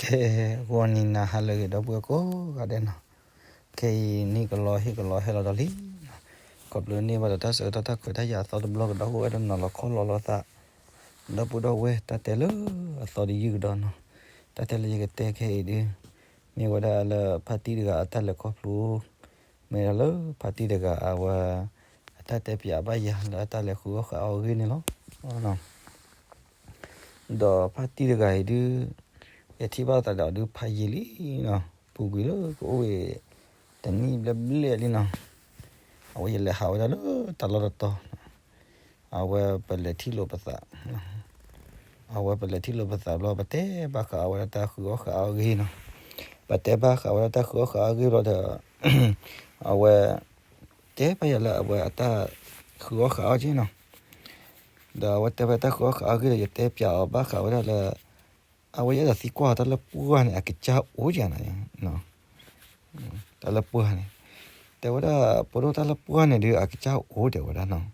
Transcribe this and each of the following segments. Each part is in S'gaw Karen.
တဲဂီၤနံၤနၤဟါလၢအဂ့ၤ ဒီပုၢ်ဝဲၢ်ကိးဂၤဒဲးနီၤ, ခဲအံၤနံၣ်ကလီဟ့ၣ်ကလီဟဲလီၤဒီးလံ, ခီဖျိန့ၢ်ဘၣ်ဒီးတၢ်ဆၢကတီၢ်တၢ်ခွဲးတၢ်ယာ်အသီတဘျီကဒီး အိၣ်ဝဲဒၣ်နီၤလီၤခီလီၤလီၤသး, ဒီပုၢ်ဒီဝဲၢ် တၢ်တဲလၢအသီတယုၢ်ကဒီးနီၤ, တၢ်တဲလၢယကတဲခဲအံၤဒုး မ့ၢ်ဝဲဒၣ်လၢဖါတံၢ်တဂၤအတၢ်လဲၤခီဖျိ, မ့ၢ်ဒၣ်လၢဖါတံၢ်တဂၤအဝဲ အတၢ်တဲပၠးဘၣ်ယၤလၢအတၢ်လဲၤဃုအီၣ်ဃုအီအဂ့ၢ်န့ၣ်လီၤ. ဒီးဖါတံၢ်တဂၤအံၤဒုး ယထံၣ်ဘၣ်သးဒီးဒုးဖးယံာ်လံနီၤ, ပူၤကွံာ်လၢကအိၣ်ဝဲ တနံၣ်ဘျဲၣ်ဘျဲၣ်လံနီၤ, အဝဲယလဲၤဟးဝဲဒၣ်လၢတၢ်လီၢ်တတီၤ, အဝဲပလဲၤထံၣ်လိာ်ပသး အဝဲပလဲၤထံၣ်လိာ်ပသးဘျီ ပတဲဘၣ်ဃးအဝဲဒၣ်တၢ်ဃုအီၣ်ဃုအီအဂ့ၢ်နီၤ, ပတဲဘၣ်ဃးဝဲဒၣ်တၢ်ဃုအီၣ်ဃုအီအဂ့ၢ်ဘျီဒီး အဝဲ တဲဘၣ်ယၤလၢအဝဲအတၢ်ဃုအီၣ်ဃုအီက့နီၤ, ဒီးအဝဲတဲဘၣ်တၢ်ဃုအီၣ်ဃုအီအဂ့ၢ်ဒီး ယတဲပၠးအီၤဘၣ်ဃးဝဲဒၣ်လၢ အဝဲယဲဒၣ်သံကွၢ်တၢ်လၢပှၢ်န့ၣ် အကစၢ်အိၣ်ယၤနီၤ, တၢ်လၢပှၢ်န့ၣ်, တဲဝဲဒၣ် ပဒိၣ်တၢ်လၢပှၢ်န့ၣ်ဒုး အကစၢ်အိၣ်တဲဝဲဒၣ်နီၤ,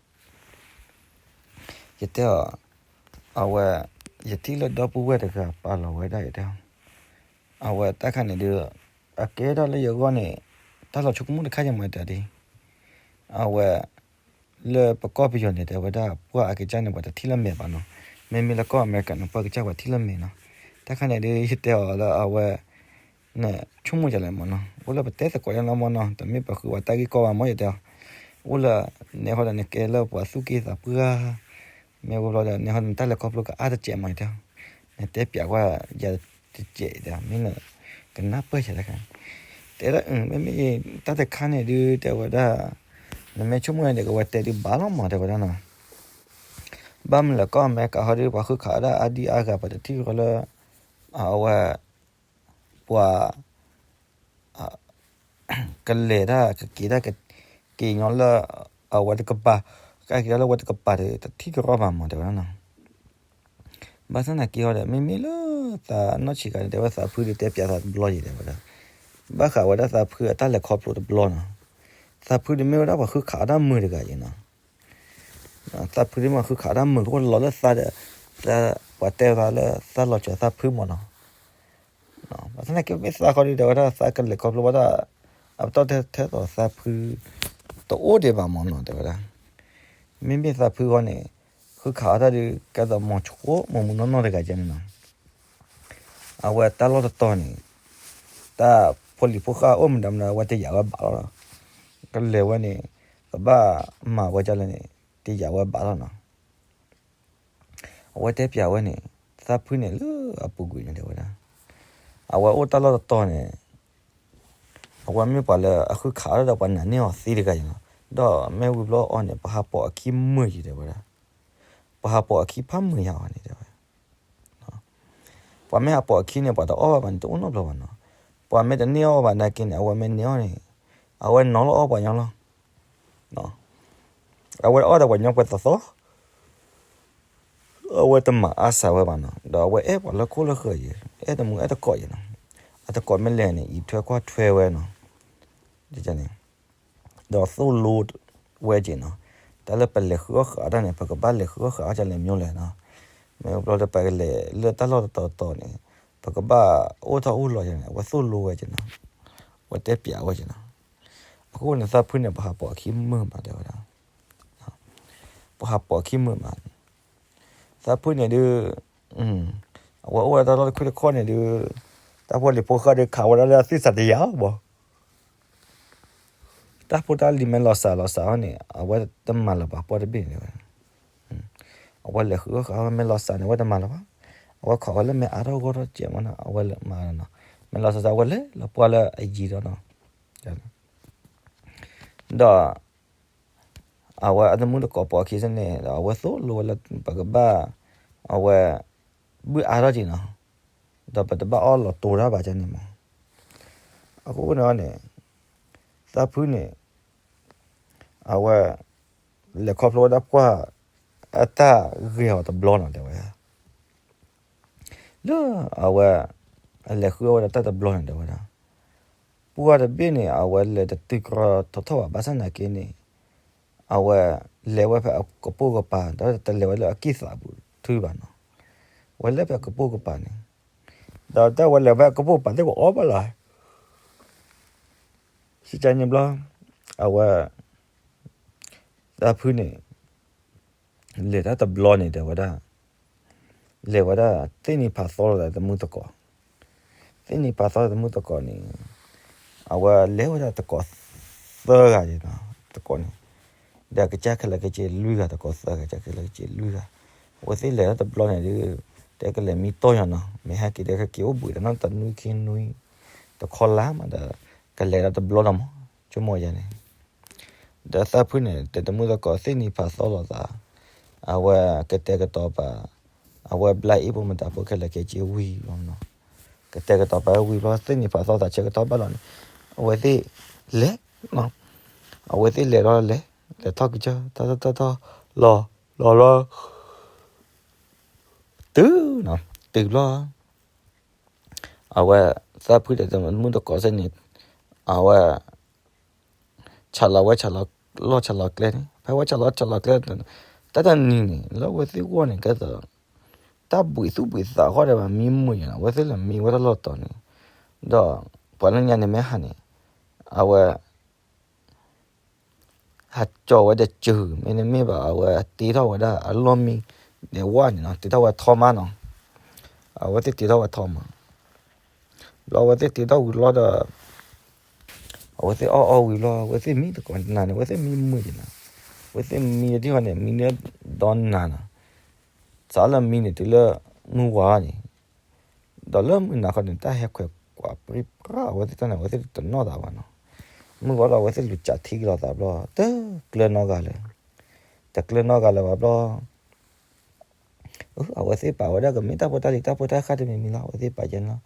ယတဲအီၤ, အဝဲ ယထံၣ်လၢဒီပုၢ်ဝဲၢ်တဂၤပာ်လီၤဝဲဒၣ်ယတဲ, အဝဲတၢ်ခါန့ၣ်ဒုး အကဲထီၣ်လၢယဂီၢ်န့ၣ် တၢ်လီၤဆိကမိၣ်တခါယမၤတၢ်ဒ် အဝဲ လၢပကီၢ်ပယီၤန့ၣ် တဲဝဲဒၣ် ပှၢ်အကစၢ်န့ၣ် ပှၤတထံၣ်လၢမဲာ်ဘၣ်နီၤ, မ့မ့ၢ်လၢကီၢ်အမဲရကၤန့ၣ် ပှၢ်ကစၢ်ပှၤထံၣ်လၢမဲာ်နီၤ, တၢ်ခါန့ၣ်ဒုး ယတဲအီၤလၢအဝဲ နဆိကမိၣ်ဒ်လဲၣ်မ့ၢ်နီၤ, အိၣ်လၢပတဲသကိးယါလီၤမ့ၢ်နီၤ, တမ့ၢ်ပဃုပှၤတၢ်ဂ့ၢ်ကီဘၣ်မ့ၢ်ယတဲအီၤ, အိၣ်လၢ နဲဃီဒီးနကဲလၢပှၤသူၣ်က့သးပှၢ်, မ့ၢ်ဝဲဘျီဒီး နဲဃီဒီးနတၢ်လဲၤခီဖျိကအါတစဲးမ့ၢ်ယတဲအီၤ, နတဲပၠးကွၢ်ယၤတစဲးဒီး မ့ၢ်န ကနၢ်ပၢၢ်ယၤတခါ, တဲဒၣ် မ့မ့ၢ်တၢ်တခါန့ၣ်ဒုး တဲဝဲဒၣ် နမ့ၢ်ဆိကမိၣ်န့ၣ် ကဝဲတဲဒုးဘၣ်လီၤမ့ၢ် တဲဝဲဒၣ်နီၤ, ဘၣ်မနုၤလဲၣ် ကီၢ်အမဲရကၤဟီဒုး ပှၤဃုခးဝဲဒၣ်အါဒံအါဂၤ ပှၤတထံၣ်ဃီလၢ အဝဲ ပှၤ ကလဲၤတၢ်ကက့ၤတၢ်ကက့ၤညီလၢ အဝဲတကပၤ, ကက့ၤတၢ်လၢအဝဲတကပၤဒီး တထံၣ်ကရီဘၣ်မ့ၢ် တဲဝဲဒၣ်နီၤ, ဘၣ်ဆၣ်သနာ်က့ဟီဒီး မ့မ့ၢ်လၢသးနီၢ်ဆံးခါန့ၣ် တဲဝဲသးဖုဒီးတဲပၠးသးတဘျီယံၤ တဲဝဲဒၣ်, ဘၣ်ဃးဝဲဒၣ်သးဖုအတၢ်လဲၤခီဖျိတဘျီနီၤ, သးဖုဒီးမ့ၢ်ဝဲဒၣ်ပှၤဃုခးအီၣ်တၢ်မုာ်တဂၤယံၤနီၤ, သးဖုဒ်မ့ၢ်ဃုခးအီၣ်တၢ်မုာ် အိၣ်လီၤလၢသးဒီး ပှၤတဲသးလၢသးလီၤစၢၤသးဖုမ့ၢ်နီၤ, ဘၣ်ဆၣ်သနာ်က့မ့ၢ်သးဃီဒီး တဲဝဲဒၣ်သးကလဲၤခီဖျိဝဲဒၣ် အပတီၢ်ထဲသိးသးဖု တအိၣ်ဒံးဘၣ်မ့ၢ်နီၤ တဲဝဲဒၣ်, မ့မ့ၢ်သးဖုဃီန့ၣ် ဃုခးအီၣ်တၢ်ဒီး ကဲသိးမိၤဆိမိၤမုၢ်နီၢ်နီၢ်တဂၤကဲန့ၣ်နီၤ, အဝဲတၢ်လီၢ်တတီၤန့ၣ် တၢ်ဖိလံၤဖိဃၢ်အိၣ်မနုၤမနုၤ အဝဲတယာ်ဝဲဘၣ်လီၤ, ကလဲၤဝဲန့ၣ် ကဘၣ်မၤဝဲဒ်လဲၣ်န့ၣ် တယာ်ဝဲဘၣ်လီၤနီၤ, အဝဲတဲပၠးဝဲန့ၣ် သးဖုန့ၣ်လၢအပူၤကွံာ်န့ၣ် တဲဝဲဒၣ်, အဝဲအိၣ်တၢ်လီၢ်တတီၤန့ၣ် အဝဲမ့ၢ်ပှၤလၢအဃုခးအီၣ်ဒီးပှၤနာ်န့ၢ်အီၤသ့တဂၤအံၤလီၤ, ဒီးမ့ၢ်ဝံၤဘျီအီၤန့ၣ် ပဟးပိာ်အခံမုာ်ယံၤ တဲဝဲဒၣ်, ပဟးပိာ်အခံဖးမုာ်ယၤအီၤန့ၣ် တဲဝဲ ပှၤမ့ၢ်ဟးပိာ်အခံန့ၣ် ပှၤတအီၣ်ဘၣ်ဘၣ်န့ၣ် တအိၣ်နီတဘျီဘၣ်နီၤ, ပှၤမ့ၢ်တန့ၢ်အီၣ်ဘၣ်နာ်က့န့ၣ် အဝဲမ့ၢ်န့ၢ်အီၣ်န့ၣ် အဝဲနီၤလီၤအီၣ်ပှၤညီလီၤ, အဝဲအီၣ်ဒီးပှၤညီပှဲၤသီသီ အဝဲတမၤအါစှၤဝဲဘၣ်နီၤ, ဒီးအဝဲအဲၣ်ပှၤလၢခိၣ်လၢဃၢၤယံၤ, အဲၣ်တမူအဲၣ်တကိးယံၤနီၤ, အတကိးမ့ၢ်လဲၤန့ၣ် အံးထွဲကွၢ်ထွဲဝဲနီၤ, န့ၣ် ဒီးသိၣ်လိဝဲက့ၤနီၤ, တၢ်လၢပလဲၤဃုအီၣ်ဃုအီတၢ်န့ၣ် ပကဘၣ်လဲၤဃုအီၣ်ဃုအီတၢ်လဲၤမ့ၢ်လဲၣ်နီၤ, မ့ၢ်ဘျီဒီးပကလဲၤလၢတၢ်လီၢ်တတီၤတီၤန့ၣ် ပကဘၣ်အိၣ်ထီၣ်အိၣ်လီၤယံၤန့ၣ် အဝဲသိၣ်လိဝဲက့ၤနီၤ, အဝဲတဲပၠးဝဲက့ၤနီၤ, အဃိန့ၣ် သးဖုန့ၣ် ပဟးပိာ်အခံမုာ်မး တဲဝဲဒၣ် ပှၤဟးပိာ်အခံမုာ်မး, သးဖုန့ၣ်ဒုး အဝဲအိၣ်ဝဲတၢ်လီၢ်တခွံတခီၣ်န့ၣ်ဒုး တၢ်ဖိလံၤဖိဃၢ်ဒီးခးဝဲဒၣ်လၢအသွံၣ်သးတယာ်ဘၣ်, တၢ်ဖိတၢ်လံၤမ့ၢ်လီၤစှၤလီၤစှၤအီၤန့ၣ် အဝဲတမၤလၢၤပှၤပီၢ်တဘ့ၣ်န့ၣ်ဝဲ, အဝဲလဲၤဃုအီၣ်ဃုအီမ့ၢ်လီၤစှၤန့ၣ် အဝဲတမၤလၢၤဘၣ်, အဝဲခိးဝဲလၢမ့ၢ်အါထီၣ်ဂီၢ်ထီၣ်စဲးမ့ၢ်နီၤ အဝဲလဲၤမၤနီၤ, မ့ၢ်လီၤစှၤစှၤ အဝဲလဲၤလီၤပှၢ်လၢအယံၤဒီးနီၤ, ဒီး အဝဲအတမူတကိးပိာ်အခံစ့ၢ်န့ၣ် ဒီးအဝဲသိၣ်လိဝဲလၢပကဘၣ် အဝဲ ဘုၣ်အါထီၣ်က့ၤနီၤ, ဒီးပတဘၣ်အီၣ်လီၤတိၤတၢ်ဘၣ်ကန့ၣ်မး, အဃိန့ၣ်န့ၣ် သးဖုန့ၣ် အဝဲ လဲၤခီဖျိဝဲဒၣ်ပှၢ် အတၢ်ဂ့ၤအီၤတဘျီနီၤ တဲဝဲ လၢအဝဲ အလဲၤဃုအီၣ်ဝဲဒၣ်တၢ်တဘျီန့ၣ် တဲဝဲဒၣ်, ပှၢ်တဘ့ၣ်န့ၣ် အဝဲလဲၤတတုၤကြီထီထီၣ်ဘၣ် ဘၣ်ဆၣ်သနာ်က့န့ၣ် အဝဲလဲၤဝဲဖဲအကပိာ်ကပၤ ဒီးတလဲၤဝဲလၢအကံၢ်သးပူၤထုဘၣ်နီၤ, အဝဲလဲၤဖဲအကပိာ်ကပၤန့ၣ်, ဒီး ဒီးတၢ်ဝဲလဲၤဖဲကပိာ်ပာ်သ့ၣ်ဝဲအီၣ်ဘၣ်လီၤ. စံကါန့ၣ်ဘျီ, အဝဲ သၣ်ဖုန့ၣ် လဲၤတၢ်တဘျီန့ၣ် တဲဝဲဒၣ်, လဲၤဝဲဒၣ်သ့ၣ်နံၤဖးသီလိာ်သးသမုၢ်သကိး, သ့ၣ်နံၤဖးသီလိာ်သမုၢ်သကိးန့ၣ်, အဝဲလဲၤဝဲဒၣ်သကိးသၢဂၤန့ၣ်, သကိးန့ၣ်, ဒီးကစၢ်ခဲလၢာ်ခဲဆ့လွံၢ်ဂၤ, သကိးသၢဂၤ ကစၢ်ခဲလၢာ်ခဲဆ့လွံၢ်ဂၤ, အဝဲသ့ၣ်လဲၤတၢ်တဘျီန့ၣ်ဒီး, တဲကလဲၤမံတီၢ်ညါနီၤ, မ့ၢ်ဟဲက့ၤဒီးကက့ၤအိၣ်ဘှံးဒီးနီၢ်တနွံခံနွံ, တခီလါမးဒီး, ကလဲၤဒီးတဘျီလီၤမး, ဆိကမိၣ်ယၤန့ၣ် ဒီးသၣ်ဖုန့ၣ် တဲသမုၢ်သကိးသ့ၣ်နံၤဖးသီလိာ်သး, အဝဲကတဲာ်ကတီၤပာ်, အဝဲဘျါအ့ၣ်ဖိမတၤဖိခဲလၢာ်ခဲဆ့ဝံၤဘျီနီၤ, ကတဲာ်ကတီၤပာ်ဝံၤဘျီ သ့ၣ်နံၤဖးသီသးဆၢကတီၢ်ဘၣ်လီၤန့ၣ်, အဝဲသ့ၣ်လဲၤ, အဝဲသ့ၣ်လဲၤလီၤလဲၤ, လဲၤထီၣ်ကစၢၢ် ထီၣ်ထီၣ်ထီၣ်ထီၣ်, လီၤလီၤလီၤ, တုၤ, တုၤဘျီ အဝဲ သၣ်ဖုဒီးသမုၢ်သကိးသ့ၣ်န့ၣ်, အဝဲ ဆးလီၤဝဲဆးလီၤလီၢ်ဆးလီၤကျဲန့ၣ်, ဖဲဝဲဆးလီၤဆးလီၤကျဲ, တၢ်တနံၤန့ၣ် လၢအဝဲသ့ၣ်ဂီၢ်န့ၣ် ကဲသိး တၢ်ဘှံးသူၣ်ဘှံးသးဃီဒီးဘၣ် မံမုာ်ယါနီၤ, အဝဲသ့ၣ်လဲၤမံဝဲတၢ်လီၢ်တီၤန့ၣ်, ဒီးပှၤလၢညါန့ၣ်မ့ၢ်ဟးန့ၣ်, အဝဲ ဟးကၠီဝဲဒီးစၢၤ, မ့တမ့ၢ်ဘၣ် အဝဲတ့ထီၣ်ဝဲဒၣ်အလီၢ်မံ, ဒီးဝဲန့ၣ်နီၤ တ့ထီၣ်ဝဲထီမးနီၤ, အဝဲသ့ၣ်တ့ထီၣ်ဝဲထီမး, ဘျီအဝဲသ့ၣ်တ့ထီၣ်ဝံၤလီၤဒီး, အဝဲသ့ၣ်အီၣ်အီဝံၤလီၤ အဝဲသ့ၣ်မံသကိးနၤန့ၣ် အဝဲသ့ၣ်မံမုာ်ယါနီၤ, အဝဲသ့ၣ်မံဒ်ဟီန့ၣ် မံလၢဒီနၤနီၤ, စးလၢမံန့ၣ်တုၤလၢမုၢ်ဝါန့ၣ် ဒီးလၢမုၢ်နၤခီန့ၣ် တၢ်ဟဲခွဲးကွၢ်ပြံပြါအဝဲသ့ၣ်တၢ်န့ၣ် အဝဲသ့ၣ်တနီၣ်သးဘၣ်နီၤ, မုၢ်ဝါလီၤ အဝဲသ့ၣ်လူၤစးထံကလီၤသးဘျီ တကျၢၤနီတဂၤလၢၤ, တကျၢၤနီတဂၤလၢၤဘၣ်ဘျီ အဝဲသ့ၣ်ပာ်ဝဲဒၣ်ကမ့ၢ်တၢ်ဖိတၢ်လံၤ တၢ်ဖိတၢ်ဃၢ်တမံၤမံၤလီၤ အဝဲသ့ၣ်ပာ်ကဲန့ၣ်လီ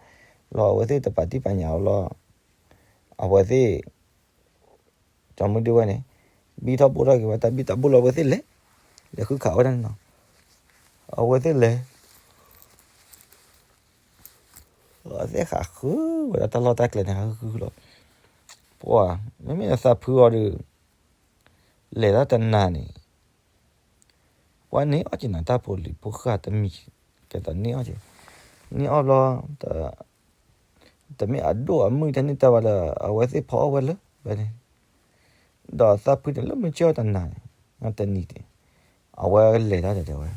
ၤ, လီၤအဝဲသ့ၣ်တပာ်ဒံးပာ်ညၣ်အီၤလီၤ, အဝဲသ့ၣ် ကၠီမုၢ်ဒ့ဝဲန့ၣ် ဘံထီၣ်ဘိထီၣ်က့ၤဝဲတၢ်ဘံၣ်တၢ်ဘိလီၤ အဝဲသ့ၣ်လဲၤ, လဲၤဃုခးဝဲဒၣ်န့ၣ်လီၤ, အဝဲသ့ၣ်လဲၤ အဝဲသ့ၣ်ဃးဃုဝဲဒၣ်တၢ်လီၢ်တၢ်ကျဲန့ၣ် ဃုဃုလီၤ, ပှၤ မ့မ့ၢ်သးဖုအီၤဒီး လဲၤတၢ်တနၤန့ၣ် ပှၤန့ၢ်အီၣ်က့ၤနၤတၢ်ဖိလံၤဖိဃၢ်တမံၤ, ကဲသိးန့ၢ်အီၣ်က့ၤ, န့ၢ်အီၣ်ဘျီ တမ့ၢ်အဒိၣ်အမုၢ်ထဲန့ၣ်တၢ်ဘၣ်ဒီး အဝဲသ့ၣ်ဖီအီၣ်ဝဲလၢဖဲန့ၣ်, ဒီးသးဖုန့ၣ်လၢမုၢ်ဆ့ၣ်အီၤတနၤန့ၣ်, တနံၤန့ၣ်, အဝဲလဲၤတၢ်ဒီးတဲဝဲ,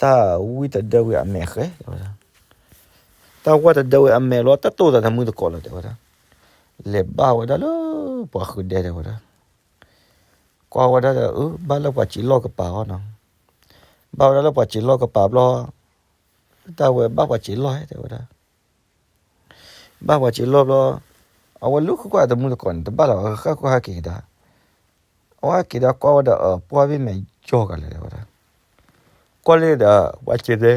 တၢ်ဝံၣ်တဒၢဝံၤအမဲာ်ဃဲ တဲဝဲဒၣ်, တၢ်ဝံၣ်တဒၢဝံၤအမဲာ်လီၤ တတိၢ်သးသမုၢ်သကိးလၢၤ တဲဝဲဒၣ်, လဲၤဘၣ်ဝဲဒၣ်လၢပှၤဃုဒဲ တဲဝဲဒၣ် ကွၢ်ဝဲဒၣ်ဒီး အၢ ဘၣ်လၢပှၤစံးလီၢ်ကပၤအီၤနီၤ, ဘၣ်ဝဲဒၣ်လၢပှၤစံးလီၢ်ကပၤဘျီ, တၢ်ဝဲဘၣ်ပှၤစံးလီၢ် တဲဝဲဒၣ်, ဘၣ်ပှၤစံးလီၢ်ဘျီ, အဝဲလူၤဃုကွၢ်သမုၢ်သကိးန့ၣ် တဘၣ်လၢၤဘၣ် ဃၣ်ဃၣ်ဃၣ်က့ၤကဒါ, အဝဲဟဲက့ၤဒီးကွၢ်ဝဲဒီး ပှၢ်ဘ့ၣ်မဲာ်ယီၤကလဲာ် တဲဝဲဒၣ်, ကွၢ်လံဒီး ပှၤစံးတဲ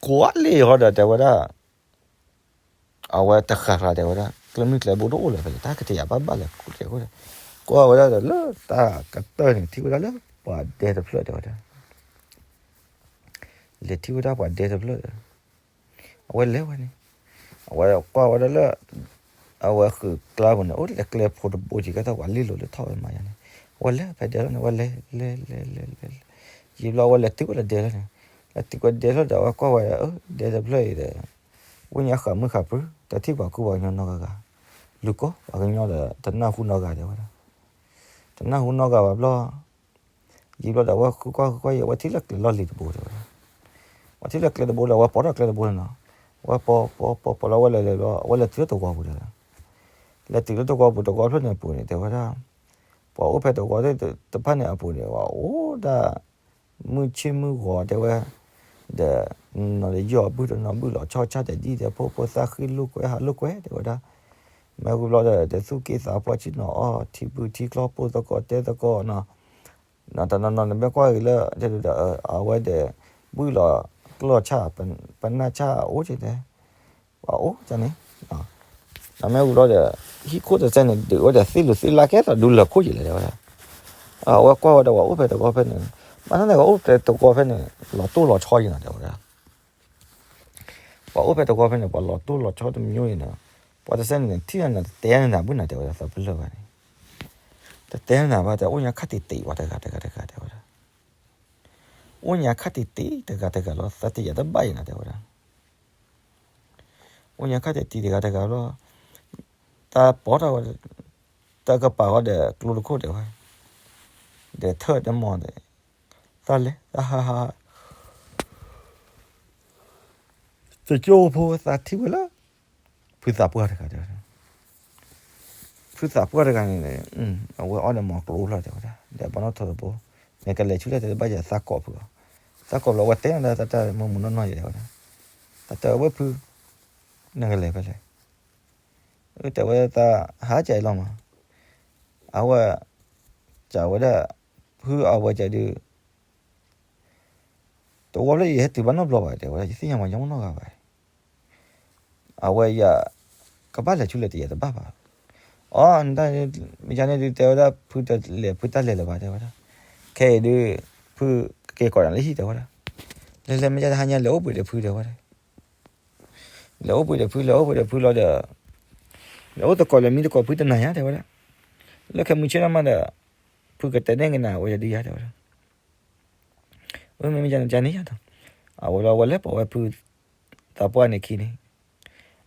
ကွၢ်လံဟီဒီး တဲဝဲဒၣ် အဝဲတဃၣ်ဃၣ် တဲဝဲဒၣ် ကျဲမုၢ်ကျဲဘိတအိၣ်လၢၤဖဲလဲၣ် တၢ်ကတယာ်ဘၣ်ဘၣ်လဲၣ် ကိၣ်ကျဲခိၣ်, ကွၢ်ဝဲဒၣ်ဒီးလၢတၢ်ကတၢၢ်န့ၣ် ထံၣ်ဝဲဒၣ်လၢပှၤဒဲတဖျၢၣ် တဲဝဲဒၣ်, လဲၤထံၣ်ဝဲဒၣ်ပှၤဒဲတဖျၢၣ်ဒီး အဝဲလဲၤဝဲန့ၣ်, အဝဲကွၢ်ဝဲဒၣ်လၢ အဝဲဃုာ်ကျါပူၤန့ၣ် အိၣ်လၢကျဲဖိတဘိက့ၤ ကဲထီၣ်ပှၤလ့ၢ်လိာ်လၢထီၣ်ဝဲမးယါန့ၣ်, အဝဲလဲၤဖဲဒဲလီၤန့ၣ် အဝဲလဲၤ လဲၤ လဲၤ လဲၤ လဲၤ လဲၤ, ယံာ်ဘျီအဝဲလဲၤတုၤဝဲလၢဒဲလီၤန့ၣ်, လဲၤတုၤဝဲဒဲလီၤဒီး အဝဲကွၢ်ဝဲဒၣ် အၢ ဒဲတဖျၢၣ်အံၤဒီး ဝိညာဉ်ဃးမုၢ်ဃးပြူၤ တထံၣ်ပှၤကူပှၤကညီနီတဂၤဂၤ, လူၤကိးပှၤကညီဒီး တနၢ်ဟူနီတဂၤ တဲဝဲဒၣ်, တနၢ်ဟူနီတဂၤဘၣ်ဘျီ, ယံာ်ဘျီဒီး အဝဲဃုကွၢ်ဃုကွၢ်ယံာ် အဝဲထံၣ်လၢကျဲလီၢ်လံၤတဘိ တဲဝဲဒၣ်, အဝဲထံၣ်လၢကျဲတဘိဒီး အဝဲပိာ်ထီၣ်ကျဲတဘိန့ၣ်နီၤ, အဝဲပိာ်ပိာ်ပိာ်ပိာ်လီၤ အဝဲလဲၤလဲၤဘျီ အဝဲလဲၤတုၤလၢတဝီပူၤဒီး လဲၤတုၤလၢတဝီပူၤ တဝီဖျၢၣ်န့ၣ်အပူၤန့ၣ် တဲဝဲဒၣ်, ပှၤအိၣ်ဖဲတဝီသ့ၣ်တဖၣ်န့ၣ်အပူၤန့ၣ် ပှၤအိၣ်ဒၣ် မုၢ်ဆ့ၣ်မုၢ်ဂီၤ တဲဝဲ, ဒီး နီၢ်တယီၢ်ဘုၣ်တနီၤဘုၣ်လီၤဆီဆၣ် တဲဒ်တဲဖိဖိသၣ်ဃံလိာ်ကွဲဟးလိာ်ကွဲ တဲဝဲဒၣ်, မ့ၢ်ဝံၤဘျီဒီး တသူၣ်က့သးပှၢ်ဆ့ၣ်နီၤအီၣ် ထံဘုၣ်ထံကျီ ပိၢ်သကိးတဲသကိးနီၤ, နီၢ်တနီၤနီၤန့ၣ် မ့ၢ်ကွၢ်က့ၤလၢ တဲဒၣ်ဒီး အဝဲဒီး ဘုၣ်လီၤကျီၢ်ဆၣ် ပနၢ်ဆၣ်အိၣ်က့ၤတဲ ပှၤအိၣ်တၢ်န့ၣ်, ဒီးမ့ၢ်ဝံၤဘျီဒီး ဟံၣ်ခိၣ်တစဲးန့ၣ် ဒုးဝဲဒီးသ့ၣ်လူၤသ့ၣ်လါကဲသိးဒူလၢာ်ခိၣ်ယံာ်လဲၣ် တဲဝဲဒၣ်, အဝဲကွၢ်ဝဲဒီးပှၤအိၣ်ဖဲတဝီဖဲန့ၣ်, မ့ၢ်န့ၣ် ပှၤအိၣ်ဖဲတဝီဖဲန့ၣ် လီၤတိၢ်လီၤဆီယံာ်နီၤ တဲဝဲဒၣ်, ပှၤအိၣ်ဖဲတဝီဖဲန့ၣ် ပှၤလီၤတိၢ်လီၤဆီတမံၤယံာ်နီၤ, ပှၤတစဲးန့ၣ် ထံၣ်နၤန့ၣ် တတဲနၤဘၣ်နၤ တဲဝဲဒၣ် သးပလၢၢ်ဘၣ်န့ၣ်, တတဲနၤဘၣ် တဲအိၣ်ညါခါတံၢ်တံၢ်ဝဲတဂၤတဂၤတဂၤ တဲဝဲဒၣ် အိၣ်ညါခါတံၢ်တံၢ်တဂၤတဂၤလီၤ, သးတယာ်တဘၣ်ယဲနၤ တဲဝဲဒၣ်. အိၣ်ညါခါတံၢ်တံၢ်တဂၤတဂၤလီၤ, တၢ်ပီထီၣ်ဝဲ, တၢ်ကပၤဃီဒီးကျိတခိၣ် တဲဝဲ, ဒီးထၢၣ်တမီၤဒီး, သးလဲၤသးဟးဟး တကၠိဖိ သးထံၣ်ဝဲလၢ ဖုသးပှၢ်တဂၤ တဲဝဲဒၣ်. ဖုသးပှၢ်တဂၤန့ၣ်, အဝဲအီၣ်ဒီးမီၤကျိလီၤ တဲဝဲဒၣ်, ဒီးဘၣ်နီၣ်ထိးတဘိ, နကလဲၤဆူလဲၣ် တဲတဘၣ်ယၤသးကိးဖုလီၤ. သးကိးဖုလီၤ အဝဲတဲနၤလၢတၢ်မုာ်မုာ်နီၢ်နီၢ်ယဲ တဲဝဲဒၣ်. တၢ်တဲဝဲဖု, နကလဲၤဖဲလဲၣ်, တဲဝဲသးဟးကဲအံၤလီၤမး, အဝဲ, ကးဝဲဒၣ်, ဖုအဝဲကးဒုး တဝီဖျၢၣ်အံၤ ယဟဲတုၤဘၣ်နီတဘျီဘၣ် တဲဝဲဒၣ်, ယသ့ၣ်ညါမး ယမ့ၢ်နီၢ်ဂၤဘၣ်. အဝဲယၤ ကဘၣ်လဲၤဆူလဲၣ် တယာ်တဘၣ်ဘၣ်. အီ, မ့ၢ်ယၤန့ၣ်ဒုး တဲဝဲဒၣ် ဖုတလဲၤ ဖုတၢ်လဲၤလၢၤဘၣ် တဲဝဲဒၣ်. ခဲအံၤဒုး ဖုကက့ၤကိးနၤလၢဟံၣ် တဲဝဲဒၣ်. လဲၤလဲၤ မ့ၢ်ယၤတဟါညါ လဲၤအိၣ်ဘှံးဒီးဖု တဲဝဲဒၣ်. လဲၤအိၣ်ဘှံးဒီးဖု လဲၤအိၣ်ဘှံးဒီးဖုလီၤဒီး, လဲၤအိၣ်သကိးလဲၤမံသကိးဖုတနၤညါ တဲဝဲဒၣ်. လၢခဲမုၢ်ဆ့ၣ်နီၤမးဒီး, ဖုကတဲန့ၢ်ကနၤဝဲယၤဒုးယၤ တဲဝဲဒၣ်. မ့ၢ်မ့ၢ်ယၤန့ၣ် ယၤန့ၣ်ယၤဒီး, အဝဲလီၤ အဝဲလဲၤပိာ်ဝဲဖုသးပှၢ်န့ၣ်ခံန့ၣ်,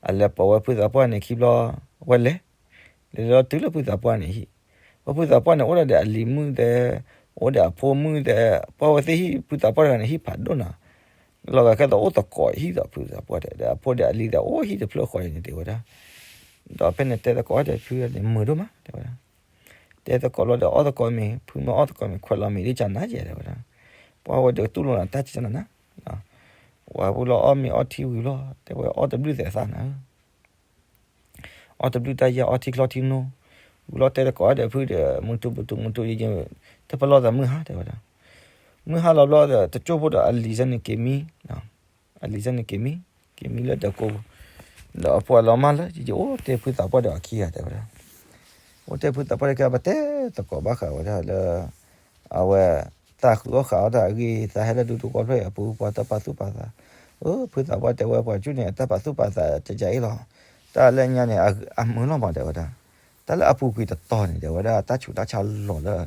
အလဲၤပိာ်ဝဲဖုသးပှၢ်န့ၣ်ခံဘျီ, ဝဲလဲၤ, လဲၤလီၤတုၤလၢဖုသးပှၢ်န့ၣ်ဟံၣ်, ဝဲဖုသးပှၢ်န့ၣ် အိၣ်ဒၣ်ဒီးအလံၤမုၣ်သဲး, အိၣ်ဒီးအဖိမုၣ်သဲး, ပှၢ်ဝဲသ့ၣ်ဟံၣ် ဖုသးပှၢ်တဂၤန့ၣ် ဟံၣ်ဖးဒိၣ်နီၤ, လီၤဂာ်ကဲသိးအိၣ်သကိးဟံၣ်ဒီးဖုသးပှၢ်တဲ, ဒီးအဖိဒီးအလံၤသဲး အိၣ်ဟံၣ်တဖျၢၣ်ဃီအံၤန့ၣ် တဲဝဲဒၣ်. ဒီးဖဲန့ၣ်တဲသကိးဒီးဖုန့ၣ် မုာ်ဒိၣ်မး တဲဝဲဒၣ်. တဲသကိးလီၤဒီး အီၣ်သကိးမ့ၤ ဖုမ့ၢ်အီၣ်သကိးမ့ၤ ခွဲးလီၤမ့ၤဒ်ကနၤယဲ တဲဝဲဒၣ်. ပှၢ်ဝဲဒီးတူၢ်လိာ်နၤတၢ်ကနၤနၤ, ဝဲပူၤလီၤအီၣ်မ့ၤအီထံဝံၤလီၤ တဲဝဲ အီၣ်တဘျုးသဲးသးနၤ, အီၣ်တဘျုးတၢ်ယဲၢ် အီထံချီထံနိ, ဝံၤလီၤတဲသကိးဒီးဖုဒီး မုၢ်တူၢ်ပတူၢ်မုၢ်တူၢ်ယဲၢ်ယဲၢ်, တပလီၢ်သးမုၢ်ဟါ တဲဝဲဒၣ်. မုၢ်ဟါလီၤဘျီဒီး တကၠိဖိဒီးအလံၤစဲန့ၣ်က့ၤမံ အလံၤစဲန့ၣ်က့ၤမံ, က့ၤမံလၢဒၢးကိးပူၤ, ဒီးအဖိအလီၤမၢ်လၢ ယအိၣ်တဲဖုသးပှၢ်ဒီးအခံဂၤ တဲဝဲဒၣ်. အိၣ်တဲဖုသးပှၢ်ဒီးကဲ ပတဲသကိးဘၣ်ဃးဝဲဒၣ်လၢ အဝဲ သးဃုအီၣ်ဃုအီတၢ်အဂ့ၢ် သးဟဲလၢဒူသဝီဖျၢၣ်အံၤအပူၤ ပှၤတၢ်ပာ်သူၣ်ပာ်သး, အၢ ဖုသးပှၢ်တဲဝဲ ပှၤကၠူၣ်န့ၣ် အတၢ်ပာ်သူၣ်ပာ်သးတယၤအံၤလီၤ. တၢ်လၢညါန့ၣ် အမုာ်လီၤမး တဲဝဲဒၣ်. တၢ်လၢအပူၤကွံာ်တတီၤန့ၣ် တဲဝဲဒၣ် တၢ်ဆူးတၢ်ဆါလီၤလၢ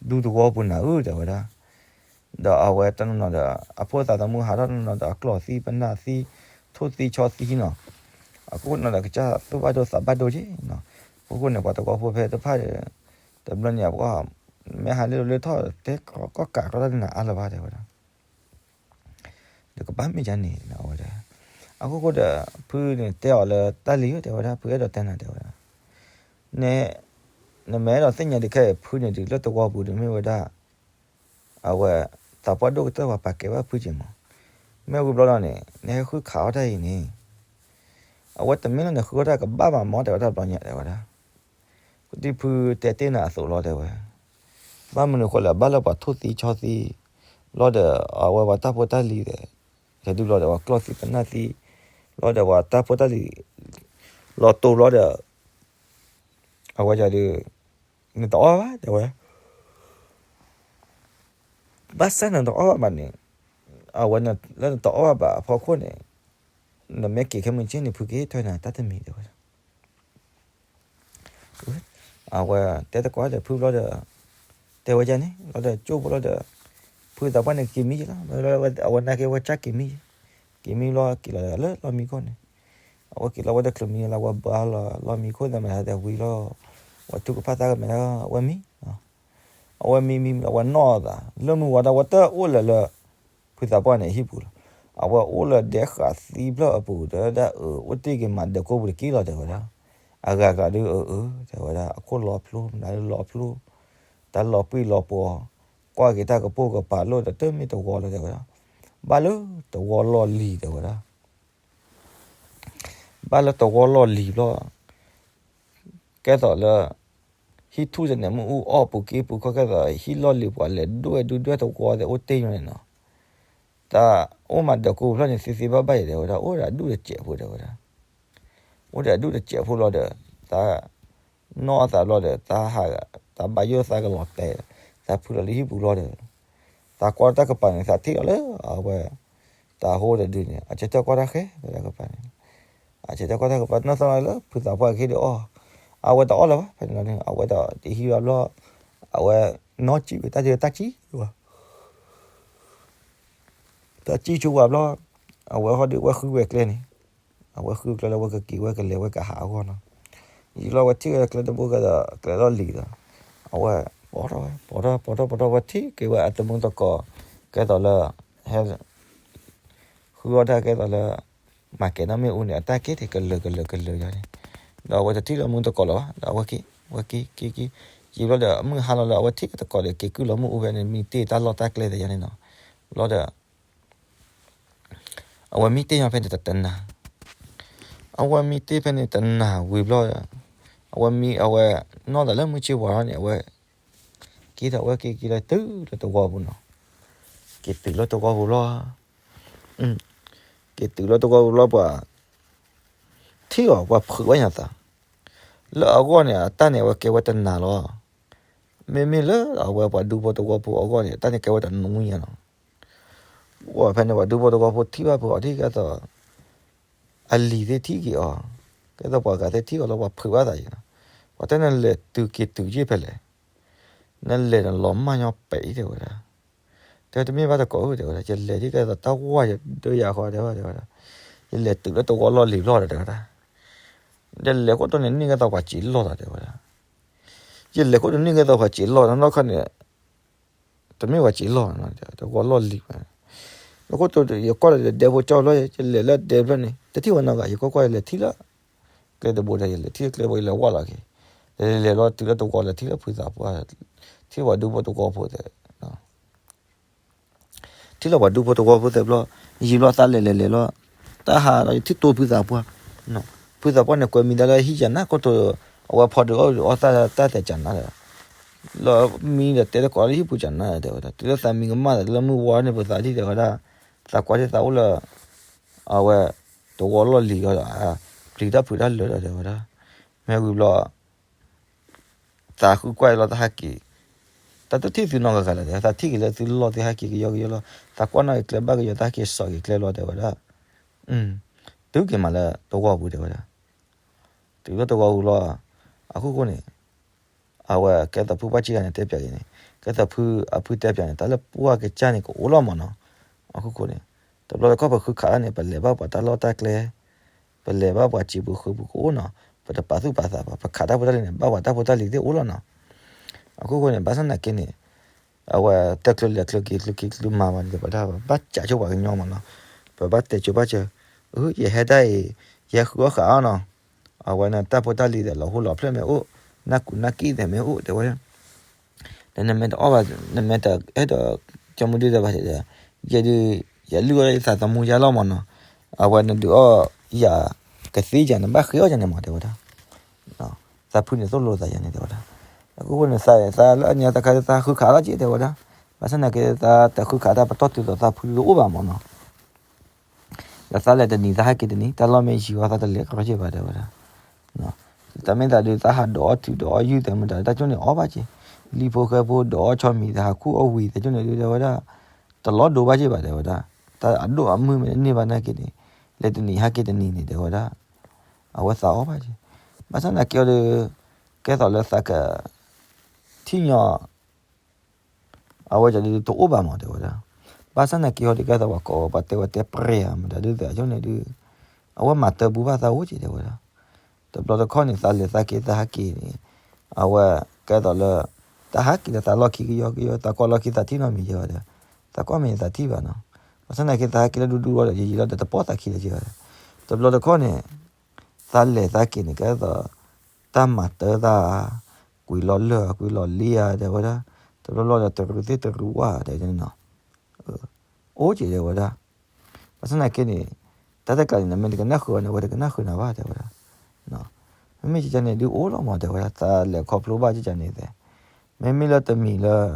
ဒူသဝီပူၤနၤဧၢ တဲဝဲဒၣ်. ဒီးအဝဲတနီၤနီၤဒီး အဖိသးသမူဟးထီၣ်တနီၤနီၤဒီး အကျီၢ်သံပနၢ်သံ ထိၣ်သံဆီသံနီၤ, အခိၣ်နီၤဒီးကစၢ်သူၣ်ဘၣ်ဒိသးဘၣ်ဒိက့နီၤ. အခိၣ်ဃိန့ၣ် ပှၤသဝီဖိဖဲတဖၣ်ဒီး တဘျီန့ၣ် အပှၤမ့ၢ်ဟးလၢလၢထီၣ်တဲကီၢ်ကးကီၢ်တၢ်နၤအါလၢၤဘၣ် တဲဝဲဒၣ်. ဒီးကဘၣ်မ့ၢ်ယါန့ၣ် အဝဲဒၣ်. အခိၣ်ဃိဒီး ဖုန့ၣ်တဲအီၤလၢတၢ်လံၤဧၢ တဲဝဲဒၣ် ဖုအဲၣ်ဒိးတဲနၤ တဲဝဲဒၣ်. နမ့ၢ်အဲၣ်ဒိးသ့ၣ်ညါဒုးခဲအံၤ ဖုန့ၣ်ဒုးလၢသဝီပူၤဒုးမ့ၢ်ဝဲဒၣ် အဝဲ သးပှၢ်ဒိၣ်ကတၢၢ်ပှၤပာ်ကဲဘၣ်ဖုက့မး. မ့ၢ်ဝံၤဘျီဒီးန့ၣ် နဟဲဃုခးအီၣ်တၢ်အံၤန့ၣ် အဝဲတမ့ၢ်လၢနဃုအီၣ်တၢ်ကဘၣ်ဘၣ်မး တဲဝဲဒၣ်ဘျီညါ တဲဝဲဒၣ်. ဒ်ဖုတဲတ့ၢ်နၤအသိးလီၤ တဲဝဲ. ဘၣ်မနုၤဃိလဲၣ် ဘၣ်လၢပှၤထိၣ်သံဆီသံ ဘျီဒီး အဝဲပှၤတၢ်ဖိတၢ်လံၤဒီး ဟဲဒုးဘျီဒီး ပှၤကျီၢ်သံပနၢ်သံ ဘျီဒီးပှၤတၢ်ဖိတၢ်လံၤ လီၤတိာ်ဘျီဒီး အဝဲဒၣ်ဒုး နတအီၣ်ဘၣ် တဲဝဲ. ဘၣ်ဆၣ်နတအီၣ်ဘၣ်ဘၣ်န့ၣ် အဝဲလၢနတအီၣ်ဘၣ်ဘၣ်အဖီခိၣ်န့ၣ် နမ့ၢ်က့ၤခဲမုၢ်ဆ့ၣ်န့ၣ် ဖုက့ၤထွဲနၤတၢ်တမံၤ တဲဝဲဒၣ်. အဝဲတဲသကိးဒီးဖုဘျီဒီး တဲဝဲဒ်န့ၣ် ဘျီဒီးကၠိဖိလီၤဒီး ဖုသးပှၢ်န့ၣ်က့ၤမံယဲလီၤ. အဝဲနာ်က့ၤဝဲကၢ်က့ၤမံယဲ, က့ၤမံဘျီက့ၤလီၤလၢလီၢ်မံခိၣ်န့ၣ် အဝဲက့ၤလီၤဝဲတချုးမံလၢဝဲဘါလီၤလီၢ်မံခိၣ်သးမဲာ်သးတဲဝံၤလီၤ ဝဲထုကဖၣ်သးကမဲာ်ဒီး အဝဲမံ အဝဲမံမံမံ အဝဲနီၢ်အသး လၢမုၢ်ဝါဒၣ် ဝဲတအိၣ်လၢၤလၢ ဖုသးပှၢ်န့ၣ်အဟံၣ်ပူၤလီၤ. အဝဲအိၣ်လၢဒဲဃးသံဖျၢၣ်အပူၤ တဲဝဲဒၣ် အၢ အိၣ်တ့ၢ်က့ၤမးဒၢးကိးပူၤတက့ၢ်လီၤ တဲဝဲဒၣ်. အဂၤကျါဒုး အၢ အၢ တဲဝဲဒၣ် အခိၣ်လီၤဖျိ မနုၤလီၤဖျိ တၢ်လီၤပှံၢ်လီၤပှီၤ ကွၢ်က့ၤတၢ်ကပိာ်ကပၤလိာ်ဒီး တမ့ၢ်တဝီလီၤ တဲဝဲဒၣ်. ဘၣ်လၢတဝီလီၢ်လံၤ တဲဝဲဒၣ်. ဘၣ်လၢတဝီလီၢ်လံၤဘျီ ကဲသိးလၢ ဟံၣ်ထူၣ်တန့ၣ် မ့ၣ်အူအီၣ်ပူၤက့ပူၤခီၣ် ကဲသိး ဟံၣ်လီၢ်လံၤပှၤလဲၤဒွဲၣ်ဒူဒွဲၣ်တဝီသ့ၣ် အိၣ်တ့ၢ်ညါန့ၣ်နီၤ. တၢ်အိၣ်မးဒၢးကိးဖျၢၣ်န့ၣ် သ့သ့ဘၣ်ဘၣ်အံၤ တဲဝဲဒၣ် အိၣ်ဒီးအဒူၣ်တစဲးဖိ တဲဝဲဒၣ်. အိၣ်ဒီးအဒူၣ်တစဲးဖိလီၤဒီး တၢ် နီၢ်အသးဘျီဒီး တၢ်ဟးဂၤ တၢ်ဘၣ်ယိၣ်သးကလီၤတဲာ် သးဖုလီၤလၢဟံၣ်ပူၤလီၤဒီး သးကွၢ်တၢ်ကပၤန့ၣ် သးထံၣ်လီၤလၢ အဝဲ တၢ်ဟိတဒုန့ၣ် အဆၢထၢၣ်ကွၢ်တၢ်ဃဲ တၢ်ကပၤန့ၣ် အဆၢထၢၣ်ကွၢ်တၢ်ကပၤ နီၢ်သီလီၤလၢ ဖုသးပှၢ်ကဟ့ၣ်ဒုးအီၣ် အဝဲတအီၣ်လၢၤဘၣ် ဖဲန့ၣ်လီၤန့ၣ် အဝဲတဟံးဘၣ်ဘျီ အဝဲနီၢ်ကံၣ်ဝဲတၢ်ဒုးတၢ်ကံၣ်ဝဲ တၢ်စံၣ်ဆိဝဲဘျီ, အဝဲဟီၣ်ဒုးဝဲဃုဝဲကျဲန့ၣ်, အဝဲဃုကျဲလၢဝဲကက့ၤဝဲကလဲၤဝဲကဟးအဂီၢ်နီၤ, ယံာ်လီၤဝဲထံၣ်ဝဲကျဲတဘိကဒီး ကျဲလီၢ်လံၤဒီး, အဝဲ ပိာ်ထီၣ်ဝဲ ပိာ်ထီၣ် ပိာ်ထီၣ် ပိာ်ထီၣ်ဝဲထံၣ်က့ၤဝဲအတမူတကိး, ကဲသိးလၢ ဟဲ ဃုအီၣ်တၢ်ကဲသိးလၢ မၤကဲၤနီၣ်မ့ၣ်အူန့ၣ် အတၢ်က့ၤထံၣ်ကလၢာ်ကလၢာ်ကလၢာ်ယါန့ၣ်, ဒီးအဝဲတထံၣ်လၢမူတကိးလၢၤဘၣ် ဒီးအဝဲက့ၤ ဝဲက့ၤက့ၤက့ၤ, ယံာ်ဘျီဒီး မုၢ်ဟါလီၤလၢအဝဲထံၣ်တကိးဒီး က့ၤကုၢ်လီၤမ့ၣ်အူဖဲန့ၣ် မံတ့ၢ်တၢ်လီၢ်တၢ်ကျဲသ့ၣ်ယါန့ၣ်နီၤ, ဘျီဒီး အဝဲမံတ့ၢ်ညီဖဲန့ၣ်တနၤ, အဝဲမံတ့ၢ်ဖဲန့ၣ်တနၤဝံၤဘျီ, အဝဲမံ အဝဲ နီၢ်သးလၢမုၢ်ဆ့ၣ်ဝါထီၣ်န့ၣ် အဝဲ က့ၤဒီးအဝဲက့ၤက့ၤလီၤတုၤလၢတဝီပူၤနီၤ, က့ၤတုၤလၢတဝီပူၤဘျီ, က့ၤတုၤလၢတဝီပူၤဘျီပှၤ ထံၣ်အီၤပှၤဖုးဝဲညါသး, လၢအဂီၢ်န့ၣ် အတၢ်န့ၣ်အဝဲကဲဝဲတနၤလီၤ, မ့မ့ၢ်လၢအဝဲပှၤဒူဖိတဝီဖိအဂီၢ်န့ၣ် အတၢ်န့ၣ်ကဲဝဲတနွံညါနီၤ, အိၣ်ဖဲန့ၣ် ပှၤဒူဖိတဝီဖိထံၣ်ဘၣ်ဖုးအီၤဒ်ကဲသိး အလံၤသ့ၣ်ထံၣ်က့ၤအီၤ, ကဲသိးပှၤဂၤသ့ၣ်ထံၣ်အီၤလၢပှၤဖုးဘၣ်သးယါနီၤ, ပှၤတဲနလဲၤတုၤက့ၤတုၤယ့ၢ်ဖဲလဲၣ်, နလဲၤနလီၤမၢ်ညီပဲာ်အံၤတဲဝဲဒၣ်, တဲတမ့ၢ်ဘၣ်တကိးဧၢတဲဝဲဒၣ်, ယလဲၤဒ်ကဲသိးတၢ်ဝါယဒၢယၤဃီတဲဝဲဒၣ်, ယလဲၤတုၤလၢတဝီလီၢ်လံၤဘျီဒီးတဲဝဲဒၣ်, ယလဲၤခိၣ်တိန့ၣ်န့ၢ်ကဲသိးပှၤစံးလီၢ်သးတဲဝဲဒၣ်, ယလဲၤခိၣ်တိန့ၢ်ကဲသိးပှၤစံးလီၢ်နီၢ်ခီန့ၣ် တမ့ၢ်ပှၤစံးလီၢ်နီၤ, တဝီလီၢ်လံၤဘၣ်, ယခိၣ်တိ ယကွၢ်လၢဒဲဖိကၠီဘျီ ယလဲၤလၢဒဲဖျၢၣ်န့ၣ် တထံၣ်ဝဲနီတဂၤ, ယကွၢ်ကွၢ်ယလဲၤထံၣ်လၢ ကျဲတဘိဒီး ယလဲၤထံၣ်လၢကျဲဘိ ယလဲၤဝဲလီၤက့ၤ, လဲၤလဲၤလီၤတုၤလၢတဝီလဲၤထံၣ်လၢဖုသးပှၢ်, ထံၣ်ပှၤဒူဖိတဝီဖိသ့ၣ် ထံၣ်လၢပှၤဒူဖိတဝီဖိသ့ၣ်ဘျီ, ယံာ်ဘျီသးလဲၤလဲၤလဲၤလီၤ, တၢ်ဟးဒီးယထံၣ်တိဖုသးပှၢ်, ဖုသးပှၢ်န့ၣ်ကွဲးမံၤတၢ်လၢဟံၣ်ကနၣ်ခိၣ်တိ, အဝဲဖီဒုးအီၣ်ဒုးအီၣ်သၣ်တၢ်သဲးကနၣ်ဒီး, လီၤမံဒီးတဲတကိးလၢဟံၣ်ပူၤကနၣ်တဲဝဲဒၣ်, တုၤလၢသးမံကမၣ်သးလၢမုၢ်ဝါန့ၣ် ပသးထံၣ်တဲဝဲဒၣ်, သးကွၢ်ထံၣ်သးအိၣ်လၢ အဝဲ တဝီလီၢ်လံၤဒီး ပျံၤတၢ်ဖုးတၢ်လၢာ်ဒီးတဲဝဲဒၣ်, မ့ၢ်ဝံၤဘျီ သးဃုကွၢ်လီၤတၢ်ဟးက့ၤ, တၢ်တထံၣ်သုနီတဂၤလၢၤ, သးထံၣ်က့ၤလၢသုလီၢ်သုဟဲက့ၤကယီကယီလီၤ, သးကွၢ်နီၣ်က့ၤကျဲဘၣ်ကယီ သးဟဲက့ၤစိာ်က့ၤကျဲလီၤတဲဝဲဒၣ်, တုၤက့ၤမးလၢတဝီပူၤတဲဝဲဒၣ်, တုၤလၢတဝီပူၤလီၤ, အခိၣ်ဃိန့ၣ် အဝဲကဲသိးဖုပှၢ်ကံဂၤန့ၣ်တဲပၠးက့ၤန့ၣ်, ကဲသိးဖုအဖုတဲပၠးန့ၣ် တၢ်လၢပှၢ်ကစၢ်န့ၣ်ကအိၣ်လီၤမးနီၤ, အခိၣ်ဃိန့ၣ်, တဘျီတခီၣ်ပဃုခးတၢ်န့ၣ် ပလဲၤဘၣ်ပှၤတၢ်လီၢ်တၢ်ကျဲ ပလဲၤဘၣ်ပှၤစံးပူၤဃုပူၤကအိၣ်နီၤ, ပတပာ်သူၣ်ပာ်သးဘၣ်, ပခးတၢ်ဖိတၢ်လံၤန့ၣ် ဘၣ်ပှၤတၢ်ဖိတၢ်လံၤသ့ၣ်အိၣ်လီၤနီၤ, အခိၣ်ဃိန့ၣ် ဘၣ်ဆၣ်သနာ်က့န့ၣ် အဝဲတၢ်ချုးလဲၤချုးက့ၤ ချုးက့ၤချုးမၤဘၣ်န့ၣ် ပတၢ်ဘၣ်စးဆိပှၤကညီမးနီၤ, ပဘၣ်တဲဆိဘၣ်စၢၤ, အ ယဟဲဒၣ်အံၤ ယဟဲဃုအီၣ်ဃာ်အီၤနီၤ, အဝဲန့ၣ်တၢ်ဖိတၢ်လံၤဒီး လီၤဟူလီၤဖျဲၣ်မ့ၢ်အိၣ်, နၢ်ကူနၢ်ကံၣ်သ့ၣ်မ့ၢ်အိၣ်တဲဝဲ နမ့ၢ်တအီၣ်ဘၣ်, နမ့ၢ်တအဲၣ်ဒိး ကၠီမုၢ်ဒုဒီးဘၣ်ဒီး, ယဲဒုး ယလုၢ်အီၣ်ယသးသမူယါလီၤမးနီၤ, အဝဲနဒုးအီၣ်ယၤကသ့ယၤန့ၣ် ဘၣ်ဃ့အီၣ်ယၤန့ၣ်မးတဲဝဲဒၣ်, သးဖုန့ၣ်သိၣ်လိသးယၤန့ၣ်တဲဝဲဒၣ်, အခိၣ်ဃိန့ၣ် သးလၢအညါတခါသးဃုခးလီၤက့ၤတဲဝဲဒၣ်, ဘၣ်ဆၣ်သနာ်က့သးတဃုခးတၢ်ပတီၢ်တုၤသိးသးဖုတအိၣ်ဘၣ်မးနီၤ ဒီးသးလဲၤတနံၤသးဟဲက့ၤတနံၤ တၢ်လီၢ်မ့ၢ်ယံၤဝဲသးတလဲၤကရီက့ၤဘၣ်တဲဝဲဒၣ်, တၢ်မ့ၢ်သးဒုးသးဟးဒိးအီၣ်ထုးဒိးအီၣ်ယုၢ်သဲးမတၤ တၢ်ကၠိန့ၣ်အီၣ်ဘၣ်က့ၤ, လံဖိဃဲဖိဒိးအီၣ်ဆီမံၤသးဟးခူၣ်အီၣ်ဝံၤသဲးကၠိန့ၣ်ဒုးတဲဝဲဒၣ်, တလီၤဒိဘၣ်က့ၤဘၣ်တဲဝဲဒၣ်, တၢ်အဒိၣ်အမုၢ်မ့ၢ်န့ၢ်ဘၣ်နာ်က့န့ၣ်, လဲၤတနံၤဟဲက့ၤတနံၤန့ၣ်တဲဝဲဒၣ်, အဝဲသးအီၣ်ဘၣ်က့ၤ, ဘၣ်ဆၣ်သနာ်က့အီၤဒီး, ကဲသိးလၢသးက ထံၣ်ညီ အဝဲဒၣ်ဒုးတအိၣ်ဘၣ်မးတဲဝဲဒၣ်, ဘၣ်ဆၣ်သနာ်က့ဟီဒုးကဲသိးပှၤကိးပှၤတဲဝဲတဲပြဲၤဧါ မတၤဒုးသဲးကၠိန့ၣ်ဒုး, အဝဲမၤတၢ်ပူၤဘၣ်သးအိၣ်က့ၤတဲဝဲဒၣ်, တဘျီတခီၣ်န့ၣ် သးလဲၤသးက့ၤသးဟးက့ၤန့ၣ်, အဝဲကဲသိးလၢ သးဟးက့ၤဒီးသးလီၢ်ခံကယီကယီ သးကွၢ်လီၢ်ခံသးထံၣ်နီတမံၤယဲဝဲဒီး, သးကွၢ်မ့ၢ်သးထံၣ်ဘၣ်နီၤ, ဘၣ်ဆၣ်သနာ်က့သးဟဲက့ၤလၢဒူဒူလီၤဒီး ယံာ်ယံာ်လီၤဒီးတပိာ်သးခံလၢၤက့ၤဘၣ်ဒီး, တဘျီတခီၣ်န့ၣ် သးလဲၤသးက့ၤန့ၣ် ကဲသိး တၢ်မၤတၢ်သး ကွံာ်လီၤလၢၢ် ကွံာ်လီၤလံဧါ တဲဝဲဒၣ်, တဘျီဘျီဒီးတရူးသ့ၣ်တရူးဝၣ် တဲဝဲဒၣ်နီၤ, အိၣ်က့ၤတဲဝဲဒၣ်, ဘၣ်ဆၣ်သနာ်က့န့ၣ် တၢ်တကးန့ၣ် နမ့ၢ်တကနၣ်ဃုာ်အီၤန့ၣ် အဝဲတကနၣ်ဃုာ်နၤဘၣ်တဲဝဲဒၣ်, မ့မ့ၢ်ကကန့ၣ်ဒုးအိၣ်လီၤမးတဲဝဲဒၣ် သးလဲၤခီဖျိဘၣ်ကကန့ၣ်သဲး, မ့မ့ၢ်လၢတမံၤလၢ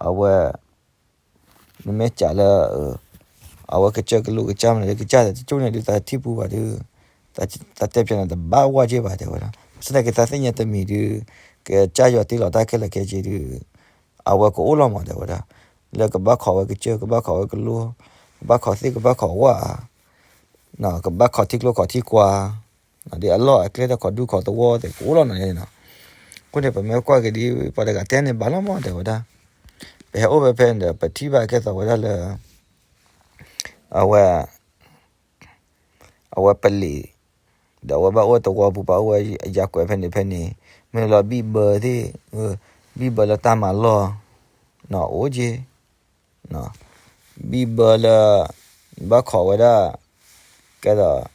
အဝဲ နမ့ၢ်စံးလၢ အဝဲကစၢၢ်ကလိကစၢ်မနုၤ ကစၢ်သဲးတကၠိန့ၣ်ဒုး သးထံၣ်ပူၤဘၣ်ဒုး, သးတဲပျးန့ၣ် တဘၣ်ဝဲက့ၤဘၣ်တဲဝဲဒၣ်, ဘၣ်ဆၣ်သနာ်က့သးသ့ၣ်ညါတမံၤဒုး ကစၢ်ယွၤတ့လီၤတၢ်ခဲလၢာ်ခဲဆ့ဒုး အဝဲကအိၣ်လီၤမးတဲဝဲဒၣ်, လၢကဘၣ်ခိးဝဲကစၢၢ် ကဘၣ်ခိးဝဲကလိ ကဘၣ်ခိးသ့ၣ် ကဘၣ်ခိးဝၣ် ကဘၣ်ခိးထံကျိခိးထံကွၢ် ဒ်အလီၢ်အကျဲတၢ်ခိးဒူခိးသဝီသ့ၣ်ကအိၣ်လီၤနီၤန့ၣ်, အဃိန့ၣ် ပမ့ၢ်ကွၢ်က့ၤဒ်ပှၤတဂၤတဲန့ၣ်ဘၣ်လီၤမးတဲဝဲဒၣ်, ပဟဲအိၣ်ဖဲဖဲန့ၣ်ဒီး ပထံၣ်ဘၣ်ကဲသိးဝဲဒၣ်လၢ အဝဲ အဝဲပလံး ဒီးအဝဲဘၣ်အိၣ်သဝီပူၤ ပှၤအိၣ်ဝဲအယၤကွဲးဖဲန့ၣ်ဖဲန့ၣ်, မ့ၢ်လီၤဘံၣ်ဘၢသ့ၣ်, ဘံၣ်ဘၢလၢတၢ်မၤလီၢ် အိၣ်က့ၤ, ဘံၣ်ဘၢလၢ ဘၣ်ခိးဝဲဒၣ် ကဲသိး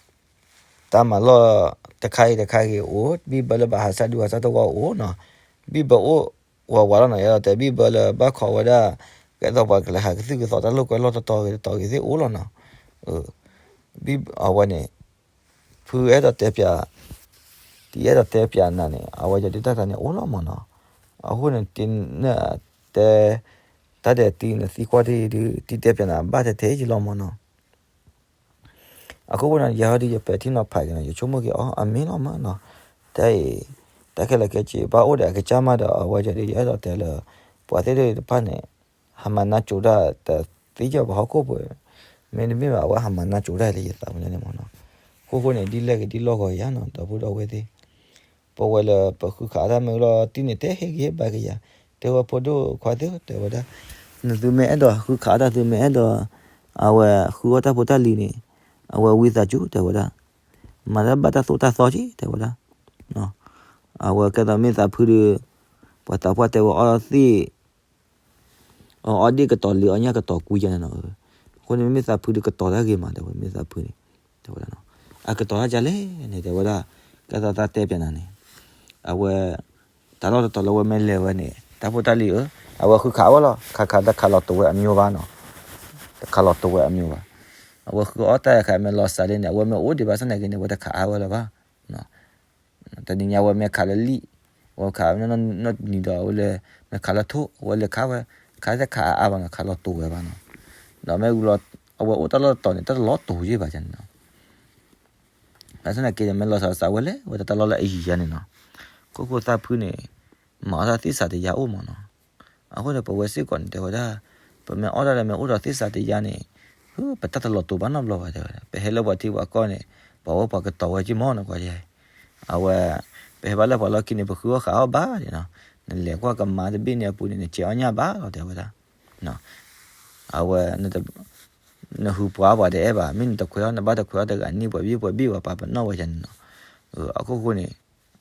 တၢ်မၤလီၢ်တခါဂ့ၤတခါဂ့ၤအိၣ်, ဘံၣ်ဘၢလၢဘၣ်ဟးဆှၢဒူဟးဆှၢသဝီအိၣ်နီၤ, ဘံၣ်ဘၢအိၣ်ဝးဝးလီၤနီၤ, ယအဲၣ်ဒိးတဲဘံၣ်ဘၢလၢဘၣ်ခိးဝဲဒၣ် ကဲသိးပှၤကလဲၤဟးကသုၣ်ကသီတၢ်လိာ်ကွဲလိာ်တတီၤဂ့ၤတတီၤဂ့ၤသ့ၣ်အိၣ်လီၤနီၤ, အဝဲန့ၣ် ဖုအဲၣ်ဒိးတဲပၠး တံၤအဲၣ်ဒိးတဲပၠးနၤန့ၣ် အဝဲယဒုးတၢ်တၢ်န့ၣ်အိၣ်လီၤမးနီၤ, အဃိန့ၣ် တံၤနတဲ တၢ်ဒဲးတံၤနသံကွၢ်တံၤဒုး တံၤတဲပၠးနၤဘၣ်ထဲထဲယလီၤမးနီၤ အခိၣ်ဃိန့ၣ် ယဟီဒုးယပဲာ်ထံနီၤဖးက့ၤနီၤ, ယဆိကမိၣ်က့ၤအီၤအမ့ၢ်လီၤမးနီၤ, တၢ်အံၤ တၢ်ခဲလၢာ်ခဲဆ့ ဘၣ်အိၣ်ဒီးအကစၢ်မးဒီး အဝဲဒၣ်ဒုးယအဲၣ်ဒိးတဲလၢ ပှၤသ့ၣ်တဖၣ်န့ၣ် ဟးမၤနၢ်ကၠိတၢ်တသ့ကၢၤပှၤဟီၣ်ခိၣ်ဖိ, မ့တမ့ၢ်ဘၣ် အဝဲဟးမၤနၢ်ကၠိတၢ်လၢယသးပူၤန့ၣ်မးနီၤ, အခိၣ်ဃိန့ၣ် ဒ်လဲၣ်ဂ့ၤဒ်လီၢ်ဂီၤယၤနီၤ ဒီပုၢ်ဒီဝဲၢ်သ့ၣ် ပဝဲလၢပဃုခးအတၢ်မ့ၢ်လီၤတံၢ်န့ၣ် တဲဟ့ၣ်ဂံၢ်ဟ့ၣ်ဘါက့ၤယၤ, တဲဝဲဖိဒိၣ်ခွါသ့ၣ်ဧၢ တဲဝဲဒၣ်, နသုမ့ၢ်အဲၣ်ဒိးဃုခးအတၢ်သုမ့ၢ်အဲၣ်ဒိး အဝဲဃုအီၣ်တၢ်ဖိတၢ်လံၤန့ၣ်, အဝဲဝံသးစူၤတဲဝဲဒၣ်, မၤတၢ်ဘၣ်တၢ်သိၣ်တၢ်သီက့ၤတဲဝဲဒၣ်, အဝဲကဲသိးမ့ၢ်သးဖုဒုး, ပှၤသးပှၢ်တဲဝဲအီၣ်သ့ၣ် အီၣ်ဒ့ၣ်ကတီၤလံအီၣ်ညၣ်ကတီၤကွံယၤန့ၣ်နီၤ, အဃိန့ၣ်မ့မ့ၢ်သးဖုဒုးကတီၤတၢ်ဂ့ၤမး တဲဝဲမ့ၢ်သးဖုန့ၣ်, တဲဝဲဒၣ်နီၤ, အကတီၤတၢ်ကလဲၣ်န့ၣ် တဲဝဲဒၣ်, ကဲသိးတၢ်တဲပၠးနၤန့ၣ်, အဝဲ တၢ်လီၢ်တတီၤလၢအဝဲမ့ၢ်လဲၤဝဲန့ၣ် တၢ်ဖိတၢ်လံၤဧၢ, အဝဲဃုခးဝဲလီၤ ခးခးတခးလီၤတိာ်ဝဲအမျိုးဘၣ်နီၤ, တခးလီၤတိာ်ဝဲအမျိုးဘၣ်, အဝဲဃုအီၣ်တၢ်ခးမ့ၢ်လီၤစှၤလံန့ၣ် အဝဲမ့ၢ်အိၣ်ဒံးဘၣ်ဆၣ်သနာ်က့န့ၣ် အဝဲတခးအါဝဲလၢၤဘၣ် တနံၤညါဝဲမ့ၢ်ခးလၢလံၣ်, ဝဲခးနီၢ်တနံၤဒီး အဝဲလဲၤမ့ၢ်ခးလၢထိၣ် အဝဲလဲၤခးဝဲ, ခးတခးအါအါဘၣ်နီၤ ခးလီၤတိာ်ဝဲဘၣ်နီၤ, ဒီးမ့ၢ်ဝံၤလီၤ အဝဲအိၣ်တၢ်လီၢ်တတီၤန့ၣ် တၢ်တလီၤတိာ်ယ့ၢ်ဘၣ်န့ၣ်နီၤ, ဘၣ်ဆၣ်သနာ်က့န့ၣ် မ့ၢ်လီၤစှၤစှၤဝဲလဲၤဝဲတၢ်လီၢ်လၢအယံၤယါန့ၣ်နီၤ, ခိၣ်ခိၣ်သၣ်ဖုန့ၣ် မၤအီၣ်တၢ်သ့ၣ်စးတယါအိၣ်မးနီၤ, အဃိန့ၣ် ပဝဲစ့ၢ်ကီးန့ၣ် တဲဝဲဒၣ်, ပမ့ၢ်အီၣ်တၢ်လၢမ့ၢ်အိၣ်ဒီးသ့ၣ်စးတယါန့ၣ်, ဟၢ ပတၢ်တလီၤတိာ်ဘၣ်နီတဘျီဘၣ် တဲဝဲဒၣ်, ပဟဲလၢပှၤထံပှၤကီၢ်န့ၣ် ပှၤဝဲပှၤကတီၤဝဲက့ၤမးနီၤ ကွၢ်ယဲ, အဝဲ ပဟဲဘၣ်လၢပှၤလီၢ်ခံန့ၣ် ပဃုအီၣ်ဃးအီၣ်ဘၣ်န့ၣ်နီၤ, နလဲၤကွၢ်ကမါတဘ့ၣ်န့ၣ်အပူၤန့ၣ် နဆဲးအီၣ်ညၣ်ဘၣ်လီၤ တဲဝဲဒၣ်, အဝဲ နဟုပှၤပှၤတအဲၣ်ဘၣ်, မ့ၢ်နတခွဲးအီၣ် နဘၣ်တခွဲးအီၣ်တဂၤန့ၣ် ပှၤဘ့ၣ်ပှၤဘ့ၣ်ဝဲပာ်ပနီၣ်ဝဲယါန့ၣ်နီၤ, အခိၣ်ဃိန့ၣ်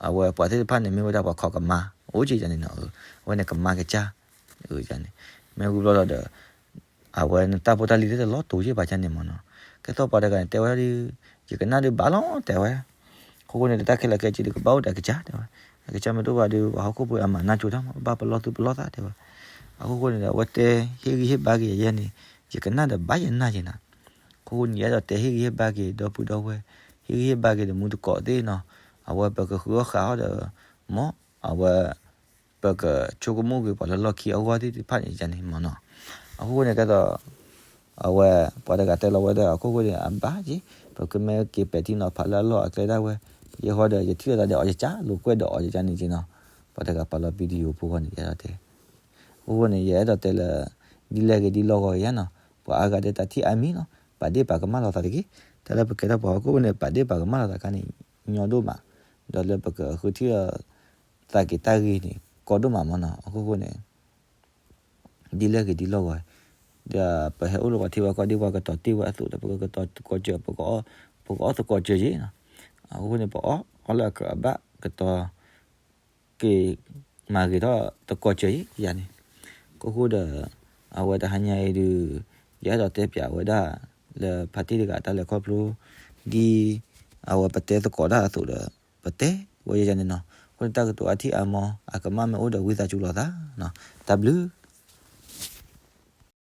အဝဲပှၤသ့ၣ်တဖၣ်န့ၣ် မ့ၢ်ဝဲဒၣ်ပှၤခိးကမါ အိၣ်က့ၤယါန့ၣ်နီၤ, အဝဲန့ၣ်ကမါကစၢ်, န့ၣ် မ့ၢ်ဝံၤဘျီလီၤဒီး အဝဲနတၢ်ဖိတၢ်လံၤသ့ၣ်တလီၤတိာ်ယ့ၢ်ဘၣ်ကၢ်န့ၣ်မးနီၤ, ကဲသိးပှၤတဂၤန့ၣ် တဲဝဲဒၣ်ဒီး ယကနၣ်ဒုးဘၣ်လီၤ တဲဝဲ, အခိၣ်ဃိန့ၣ် တၢ်ခဲလၢာ်ခဲဆ့ဒုးကဘၣ်အိၣ်ဒီးအကစၢ် တဲဝဲ, အကစၢ်မ့ၢ်တအိၣ်ဘၣ်ဒီး ပှၤဟီၣ်ခိၣ်ဖိအမၤနၢ်ကၠိတၢ်မး ဘၣ်ပလီၢ်သူၣ်ပလီၢ်သး တဲဝဲ, အခိၣ်ဃိန့ၣ်ဒီး အဝဲတဲဟ့ၣ်ဂံၢ်ဟ့ၣ်ဘါက့ၤယဲန့ၣ် ယကနၣ်ဒီးဘၣ်ယနၢ်က့ၤနၤ, အခိၣ်ဃိန့ၣ် ယအဲၣ်ဒိးတဲဟ့ၣ်ဂံၢ်ဟ့ၣ်ဘါက့ၤဒီပုၢ်ဒီဝဲၢ်, ဟ့ၣ်ဂံၢ်ဟ့ၣ်ဘါက့ၤဒီးမူတကိးသ့ၣ်နီၤ, အဝဲပကဃုအီၣ်ဃးအီၣ်ဒီး မ် အဝဲ ပကဆိကမိၣ်က့ၤပှၤလၢလီၢ်ခံအဂီၢ်သ့ၣ်တဖၣ်န့ၣ်န့ၣ်မးနီၤ, အခိၣ်ဃိန့ၣ် ကဲသိး အဝဲ ပှၤတဂၤတဲလီၤဝဲဒီး အခိၣ်ဃိန့ၣ် အဘၣ်က့ၤ ပကမ့ၢ်က့ၤပဲာ်ထံနီၤဖးလၢအလီၢ်အကျဲဒၣ်ဝဲ, ယဲဃီဒီး ယထံၣ်လိာ်သးဒီးအီၤ ယကၢ်လိာ်ကွဲၢ်ဒီးအီၤယကၢ်န့ၣ်က့ၤနီၤ, ပှၤတဂၤပာ်လီၤ video ဖိဃီန့ၣ် ယအဲၣ်ဒိးတဲ အဃိန့ၣ် ယအဲၣ်ဒိးတဲလၢ ဒ်လဲၣ်ဂ့ၤဒ်လီၢ်ဂီၤဂ့ၤယါနီၤ, ပှၤအါဂၤဒဲးတၢ်ထံၣ်အါမံၤနီၤ, ပာ်ဒ့ၣ်ပာ်ကမၣ်လိာ်သးတက့ၢ်, တၢ်လၢပကဲထီၣ်ပှၤဟီၣ်ခိၣ်ဖိန့ၣ် ပာ်ဒ့ၣ်ပာ်ကမၣ်လိာ်သးခါန့ၣ် ညီဒိၣ်မး, ဒီးလၢပကဃုထံၣ်လိာ်သးက့ၤတၢ်ဂ့ၤန့ၣ် ကီဒိၣ်မးမးနီၤ, အဃိဃိန့ၣ် ဒ်လဲၣ်ဂ့ၤဒ်လီၢ်ဂီၤ, ဒီးပဟဲအိၣ်လၢပှၤထံပှၤကီၢ်ဒ်ပှၤကတီၤတ့ၢ်ဝဲအသိးဒီး ပကကတီၤသကိးစၢၤ, ပကအီၣ်သကိးစၢၤယ့ၤနီၤ, အဃိန့ၣ် ပအီၣ်အီၣ်လၢအကြၢးအဘၣ်ကတီၤ က့ၤမၤဂ့ၤထီၣ်သကိးစၢၤယ့ၤယၤန့ၣ်, အခိၣ်ဃိဒီး အဝဲတဟါညါအံၤဒုး ယအဲၣ်ဒိးတဲပၠးဝဲဒၣ် လၢဖါတံၢ်တဂၤတၢ်လဲၤခီဖျိ ဒ်အဝဲပတဲသကိးတၢ်အသိးဒီး ပတဲဝဲယၤန့ၣ်နီၤ, အဃိန့ၣ် တၢ်ကတိၤအါထံၣ်အါမီၤ အကမၣ်မ့ၢ်အိၣ်ဒီးဝံသးစူၤလိာ်သးနီၤ, တၢ်ဘျုး